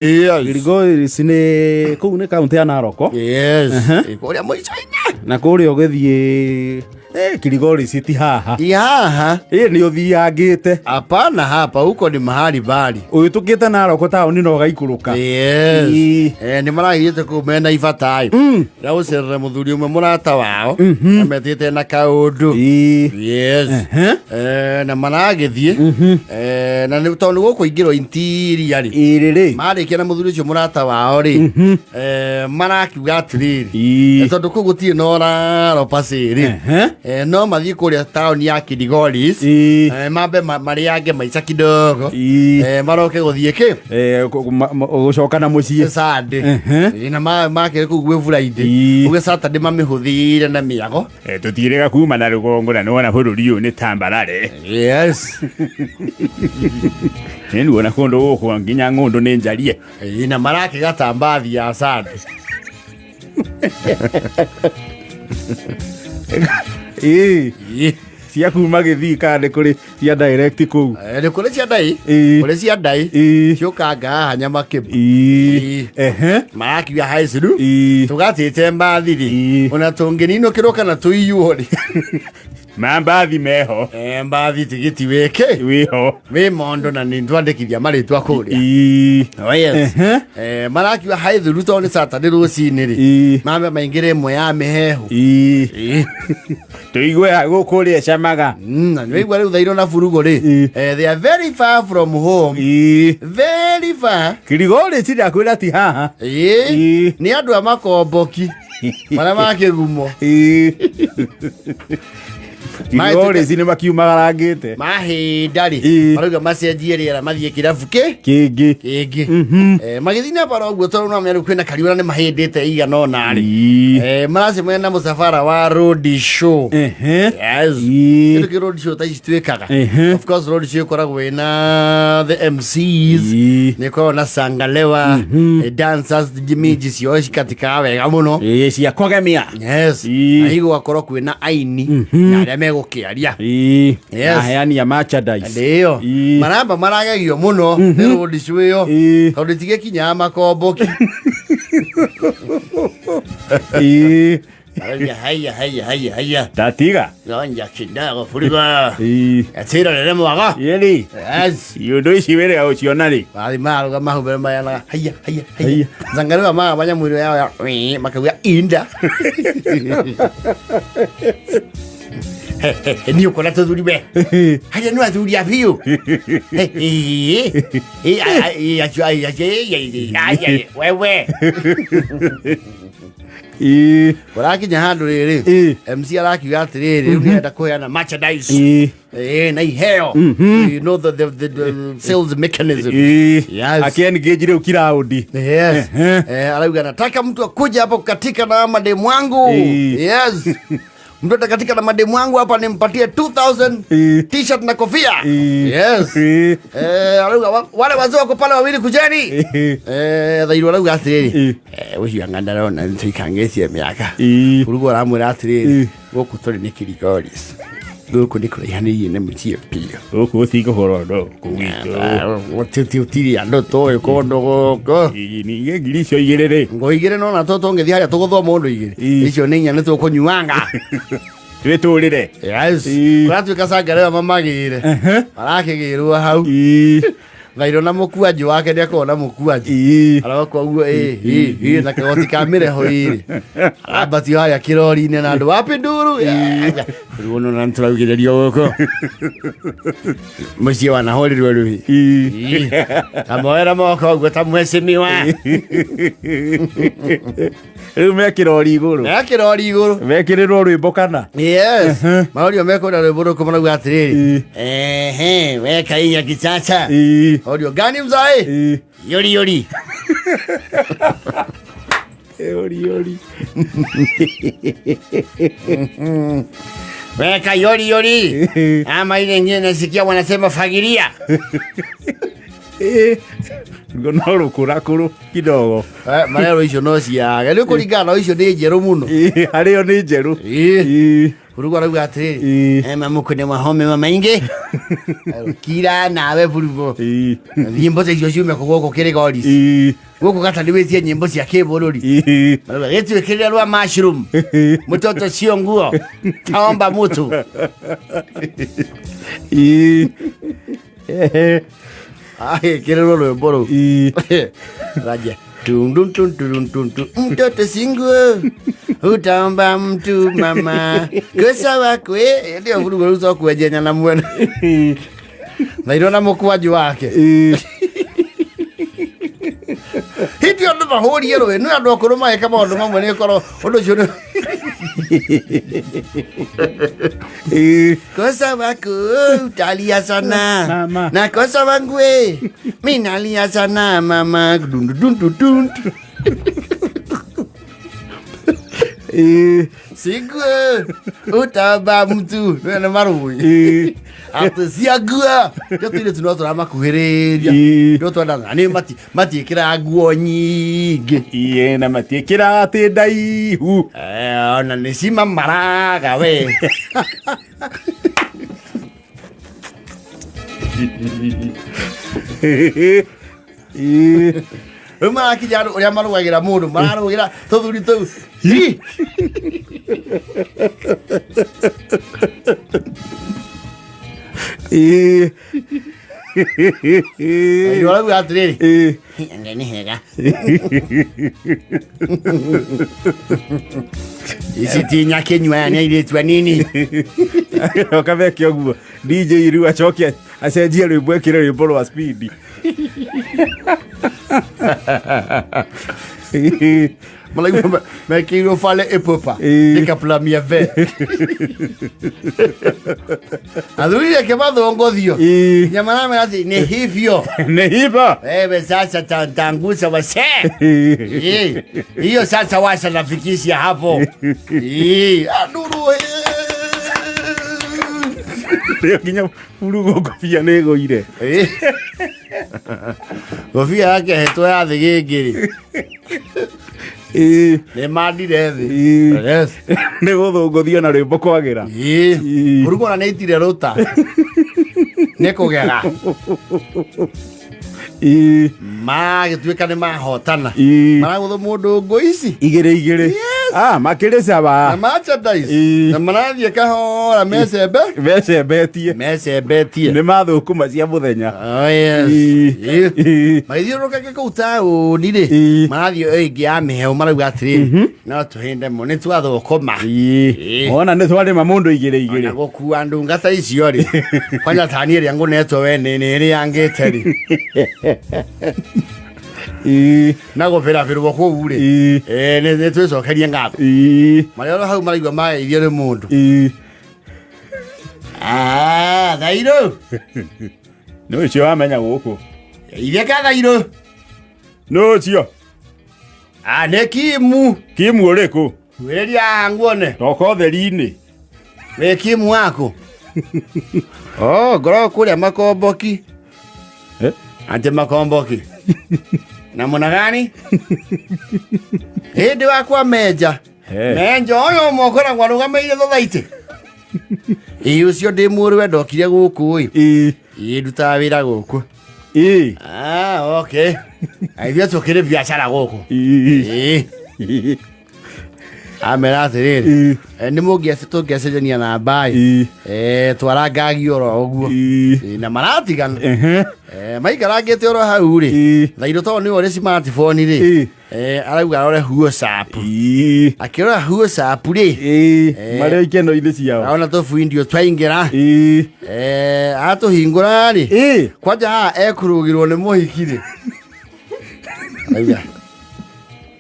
Yes. Kilgoris nĩ kũu nĩ kaunti ya Narok. Yes. Kũrĩa mũico-inĩ. Na kũrĩa ũgĩthiĩ Kilgoris ti haha. Ti haha. Ĩ nĩ ũthiangĩte. Hapana, hapa huko ni mahali bali. Ũhĩtũkĩte Narok taũni na ũgaikũrũka. Yes. Ĩ. Nĩ maragĩte kũu mena ibata na gũcerera mũthuri ũmwe mũrata wao ametĩte na kaũndũ. Ĩ. Yes. Na maragĩthiĩ na nĩ tondũ gũkũingĩrwo interior rĩ Ĩ rĩrĩ. Marĩkia na mũthuri ũcio mũrata wao rĩ, marakiuga atĩrĩrĩ, tondũ kũu gũtirĩ na ũraro pacĩ rĩ, no mathiĩ kũrĩa taũni ya Kilgoris, mambe marĩange maica kidogo, maroke gũthiĩ kĩ Gũcoka na mũciĩ. Sunday. Na makĩrĩ kũu gwĩ Friday, ũguo Saturday mamĩhũthĩire na mĩago. Tũtirĩga kuma na rũgongo na nĩwona bũrũri ũyũ nĩ tambarare. Yes. Nĩnuona kũndũ gũkũ nginya ng'ũndũ nĩ njarie. Na marakĩgata mbathi ya Sunday. Ĩ. Cia kuma Gĩthii kana nĩ kũrĩ cia direct kũu? Nĩ kũrĩ cia ndai. Kũrĩ cia ndai. Ciũkanga haha Nyamakĩbu. Marakiuga haicuru tũgatĩte mbathi rĩ, ona tũngĩninũkĩrwo kana tũiywo rĩ. Mambathi meho. Mbathi tigiti wĩkĩ wĩho wĩ mondo na nĩ twandĩkithia marĩtwa kũrĩa. Oh, yes. Marakiuga haithuru tondũ nĩ Saturday rũcinĩ rĩ, mambe maingĩre ĩmwe ya mĩhehu. Tũigue gũkũ ũrĩa camaga. Na nĩwaigua rĩu thairwo na burugo rĩ, they are very far from home. Very far. Kilgoris ndakwĩra ti haha. Nĩ andũ a makomboki marĩa makĩgumo. Kilgoris nĩ makiumagarangĩte. Mahinda rĩ, marauga macenjie rĩera mathiĩ kĩrabu kĩ kĩngĩ. Kĩngĩ. Magĩthiĩ na bara ũguo tondũ no menya rĩu kwĩna kariũra nĩ mahĩndĩte igana ũna rĩ, maracemania na mũcabara wa road show. Yes. Kĩndũ kĩ road show ta ici twĩkaga. Of course road show ĩkoragwo ĩna the MCs, nĩ ĩkoragwo na sangalewa, dancers minji ciao cikatikaga wega mũno. Ĩ, cia kũgemia. Yes. Na hihi gũgakorwo kwĩna aini na arĩa megũkĩaria. Yes. Aheani a merchandise. Ndio. Maramba maragegio mũno nĩ road show ĩyo tondũ tigĩkinyaga makomboki. Haya, haya, haya, haya, haya. Tatiga. Nonja kidogo furiga. Atira rere mwaga. Yeri. Yes. Iũndũ ici wĩrĩga gũciona rĩ. Bathi maruga mahumbĩre mayanaga haya, haya, haya. Zangarua ma banyamwĩrĩ yao ya wii, makauga inda. Niĩ ũkona tũthuri we. Haya nĩ athuri a biũ. Acio acio wewe. Ũrakinya handũ rĩrĩ, MC arakiuga atĩrĩrĩ, rĩu nĩarenda kũheana merchandise. Na iheo. You know the sales mechanism. Yes. Akĩ-engage rĩu kiraũndi. Yes. Arauga nataka mtu akuja hapo kukatika na mademu wangu. Yes. Mtu atakatika na mademu wangu hapa nimpatie 2000 t-shirt na kofia. Yes. Arauga wale wazee wako pale wawili kujeni. Thairwo arauga atĩrĩrĩ, ũcio anga ndarona nĩtũikangĩtie mĩaka. Ũrugo aramwĩra atĩrĩrĩ, gũkũ tũrĩ nĩ Kilgoris. Gũkũ nĩ kũraihanĩirie na mũciĩ biũ. Gũkũ gũtikũhũra ũndũ gũkũ gwitũ. Gũtirĩ andũ tũĩ kũndũ gũkũ. Ningĩ ngiri icio igĩrĩ rĩ. Ngo igĩrĩ no na tũngĩthiĩ harĩa tũgũthwo mũndũ igĩrĩ. Icio nĩ inya nĩ tũkũnyuanga. Twĩtũrĩre. Yes. Kũratuĩka cangarĩra mamagĩre. Marakĩgĩrwo hau. Thairwo na mũkuanjũ wake nĩ akoragwo na mũkuanjũ. Aroka ũguo, ĩ, ĩ, ĩ, na kagoti ka mĩreho ĩrĩ. Arambatio harĩa kĩrori-inĩ na andũ wapi nduru. Rĩu ũno na nĩtũraugĩrĩrio gũkũ. Mũciĩ wanahũrirwo rũhi. Kamoera moko ũguo ta mheshimiwa. Rĩu me kĩrori igũrũ. Me kĩrori igũrũ. Mekĩrĩrwo rwĩmbo kana? Yes. Maũrio mekwenda rwĩmbo rũkũ marauga atĩrĩrĩ. Ehe, weka inya kichacha. Audio gani mzae? Yori yori. Yori yori. Weka yori yori. Ama ile ingine nasikia wanasema fagilia. Ngo no rũkũrakũrũ kidogo. Marero icio no ciage. Rĩu kũringana na icio nĩ njerũ mũno. Harĩo nĩ njerũ. Burugu arauga atĩrĩrĩ, Ĩĩ. Mamuku nĩ mahome mamaingĩ kira nawe burugo. Ĩĩ. Nyĩmbo ta icio ciume kũ gũkũ kĩrĩgoris? Ĩĩ. Gũkũ gata nĩwĩtie nyĩmbo cia kĩbũrũri. Ĩĩ. Marauga gĩtuĩkĩrĩre rwa mushroom, mtoto sio nguo, taomba mutu. Ĩĩ. Ehe. Agĩkĩrĩrwo rwĩmbo rũu. Ĩĩ. Raja Tum, dum, tum, tum, tum, tum. Mtoto singuo utaomba mtu mama kosa wakwe ndio vurugo rũu tokwenjenya na mwena thairwo na mũkwanju wake. Ĩĩ. Hĩndĩ ĩyo andũ mahũrie rũĩ nĩ andũ akũrũ magĩka maũndũ mamwe nĩ korwo ũndũ ũcio nĩ Ĩĩ. Kosa wako utalia sana. Mama. Na kosa wangu we mi nalia sana mama. Dun, dun, dun, dun. Ĩĩ. Siku utaba mtu nĩ marũĩ Ĩĩ. atĩ ciangua ndio tũirĩtu no tũramakuhĩrĩria. Ĩĩ. Ndio twendaga nĩ matiĩkĩraga nguo nyingĩ. Ĩĩ, na matiĩkĩraga atĩ ndaihu. Eh, ona nĩ cimamaraga we. Ĩĩ. Rĩu marakinya andũ ũrĩa marũgagĩra mũndũ mararũgĩra tũthuri tũu. Hi! Ĩĩ. Ndio arauga atĩrĩrĩ, Ĩĩ. anga nĩ hega ici ti nyakĩnyua aya nĩ airĩtu anini. Ũkameke ũguo DJ rĩu acoke acenjie rwĩmbo ekĩre rwĩmbo rwa speed. Maraigua mekĩirwo bale ĩpũpa Ĩĩ. nĩkapulamia ve athuri reke mathũngũthio. Ĩĩ. Nyama maramera atĩ nĩ hivyo. Nĩ hiba. Wewe sasa tangusa wase. Ĩĩ. Hiyo sasa washa nafikisha hapo. Ĩĩ. Anduru. Rĩo nginya burugo ngobia nĩ ĩgũire. Ĩĩ. Ngobia yake hetwo ya thĩ gĩngĩrĩ. Ĩĩ. Nĩ mandire thĩ. Ĩĩ. Yes. Nĩ gũthũngũthio na rwĩmbo kwagĩra. Ĩĩ. Ĩĩ. Burugo ona nĩ aitire rũta nĩ kũgega. Ĩĩ. Magĩtuĩka nĩ mahotana. Ĩĩ. Maragũthwo mũndũ ngũ ici. Igĩrĩ igĩrĩ. Ah, makĩrĩ Na caba. merchandise. Ĩĩ. Na marathiĩ kahora mecembe. Mecembetie. Mecembetie. Nĩ mathũkũma cia mũthenya. Oh, yes. Ĩĩ. Ĩĩ. Ĩĩ. Magĩthiũrũrũka kũu taũni rĩ, Ĩĩ. marathiĩ ĩyo ĩngĩ ya mĩheũ marauga atĩrĩrĩ, no tũhĩnde mũno nĩ twathũkũma. Ĩĩ. Ĩĩ. Wona nĩ twarĩma mũndũ igĩrĩ Ona igĩrĩ. gũkua ndungata icio rĩ, kwanja tani ĩrĩa ngũnetwo we nĩ ĩrĩangĩte rĩ. Ĩĩ. Na gũbĩrabĩrwo kũu rĩ. Ĩĩ. Ĩĩ, nĩ twĩcokerie ngatho. Ĩĩ. Marĩa oro hau maraigua mageithio nĩ mũndũ. Ĩĩ. Ah, thairũ. Nĩ ũcio wamenya gũkũ. Ithe ka thairũ. Nĩ ũcio. Ah, nĩ kimu. Kimu ũrĩkũ? Wĩrĩria haha nguone. Toka ũtheri-inĩ. Wĩ kimu waku. Oh, ngoragwo kũrĩa makomboki. Eh? Ante makomboki. Namna gani? Hĩndĩ wakwa menja. He. Menja ũyũ ũmwe ũkoragwo arũgamĩire thothaitĩ. Ĩĩ ũcio ndĩ mũrũwe ndokire gũkũ ĩ. Ĩĩ. Ĩĩ ndutaga wĩra gũkũ. Ĩĩ. Ah, okay. Ithuĩ tũkĩrĩ biacara gũkũ. Ĩĩ. Ĩĩ. Amera atĩrĩrĩ. Ĩĩ. Nĩ mũngĩaci tũngĩacenjania namba ĩ. Ĩĩ. Twarangagia oro ũguo. Ĩĩ. Ĩĩ, na maratigana. Ehe. Maikarangĩte oro hau rĩ. Ĩĩ. Thairũ tondũ nĩwe ũrĩ smartphone rĩ. Ĩĩ. Arauga arore WhatsApp. Ĩĩ. Akĩrora WhatsApp rĩ. Ĩĩ. Marĩ ikeno-inĩ ciao. Aona tũbuindio twaingĩra. Ĩĩ. Atũhingũra rĩ. Ĩĩ. Kwanja haha ekũrũgĩrwo nĩ mũhiki rĩ. Arauga.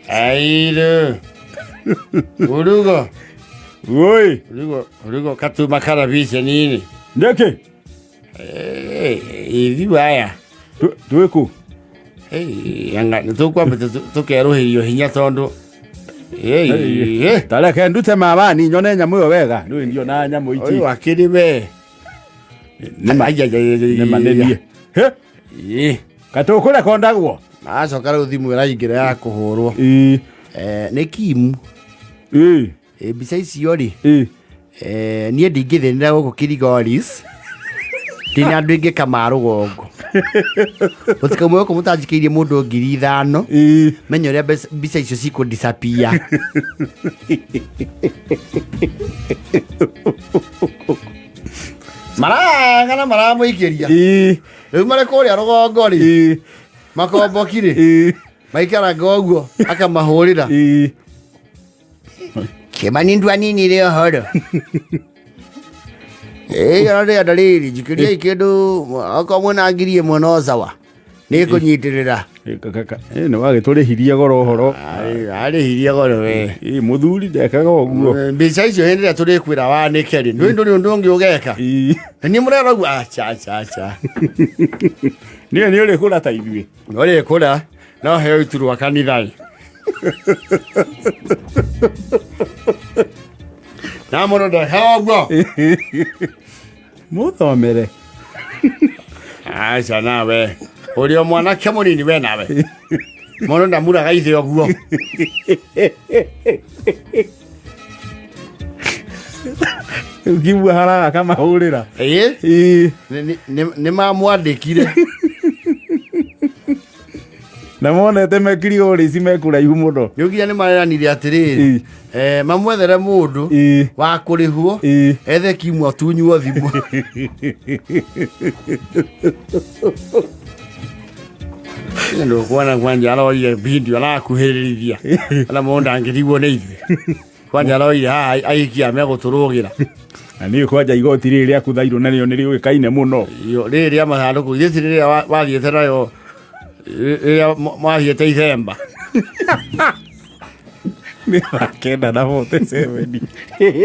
Airũ. Urugo. Woi. Urugo, urugo katuma karabisha nini? Nĩkĩ? Ithuĩ aya. Twĩ kũ? Anga nĩ tũkwambĩte tũkerũhĩrio hinya tondũ Ta reke ndute mawani nyone nyamũ ĩyo wega. Nĩ ndiona nyamũ ici. ũyũ akĩrĩ we. Nĩ ma nĩ niĩ. Hĩ? Katũkũrekondagwo? Acoka rĩu thimũ ĩraingĩra ya kũhũrwo. Ĩĩ. Nĩ kimu. Ĩĩ. Mbica icio rĩ, Ĩĩ. Niĩ ndingĩthĩnĩra gũkũ Kirigoris, ndĩna andũ aingĩ kama rũgongo. Gũtikaumwe gũkũ mũtanjikĩirie mũndũ 5,000. Menya ũrĩa mbica icio cikũ disappear. Marang'ana maramũikĩria. Rĩu marĩ kũrĩa rũgongo rĩ, makomboki rĩ, maikaraga ũguo akamahũrĩra. Kĩmani ndua nini rĩ ũhoro. Ĩĩ ona ndĩrenda rĩrĩ njikĩriai kĩndũ okorwo mwĩna 1,000 no sawa nĩ ngũnyitĩrĩra. Nĩ wagĩtũrĩhirie goro ũhoro. Arĩhirie goro we. Ĩ, mũthuri ndekaga ũguo. Mbica icio hĩndĩ ĩrĩa tũrĩkwĩra wanĩke rĩ, ndũĩ ndũrĩ ũndũ ũngĩ ũgeka. Na niĩ mũrera ũguo acha acha acha. Niĩ nĩ ũrĩkũra ta ithuĩ. Ũrĩkũra no heo iturwa kanitha-ĩ. Na mũndũ ndekaga ũguo. Mũthomere. Aca nawe. Ũrĩ o mwanake mũnini we nawe. Mũndũ ndamuraga ithe ũguo. Ũkiuma haraga akamahũrĩra. Ĩĩ. Nĩ mamwandĩkire. Na monete mekirigo ici me kũraihu mũno. Rĩu nginya nĩ mareranire atĩrĩrĩ, mamwethere mũndũ wa kũrĩhwo ethe kimwe atunywo thimũ. Ndũkuona kwanja aroire video arakuhĩrĩria ona mũndũ ndangĩrigwo nĩ ithuĩ. Kwanja aroire haha aikia megũtũrũgĩra. Na niĩ kwanja igoti rĩrĩ rĩa kuthairwo narĩo nĩ rĩũĩkaine mũno. Rĩrĩ rĩa mathandũkũ ithuĩ ti rĩrĩa wathiĩte nayo rĩrĩa mwathiĩte ithemba. Nĩ 947.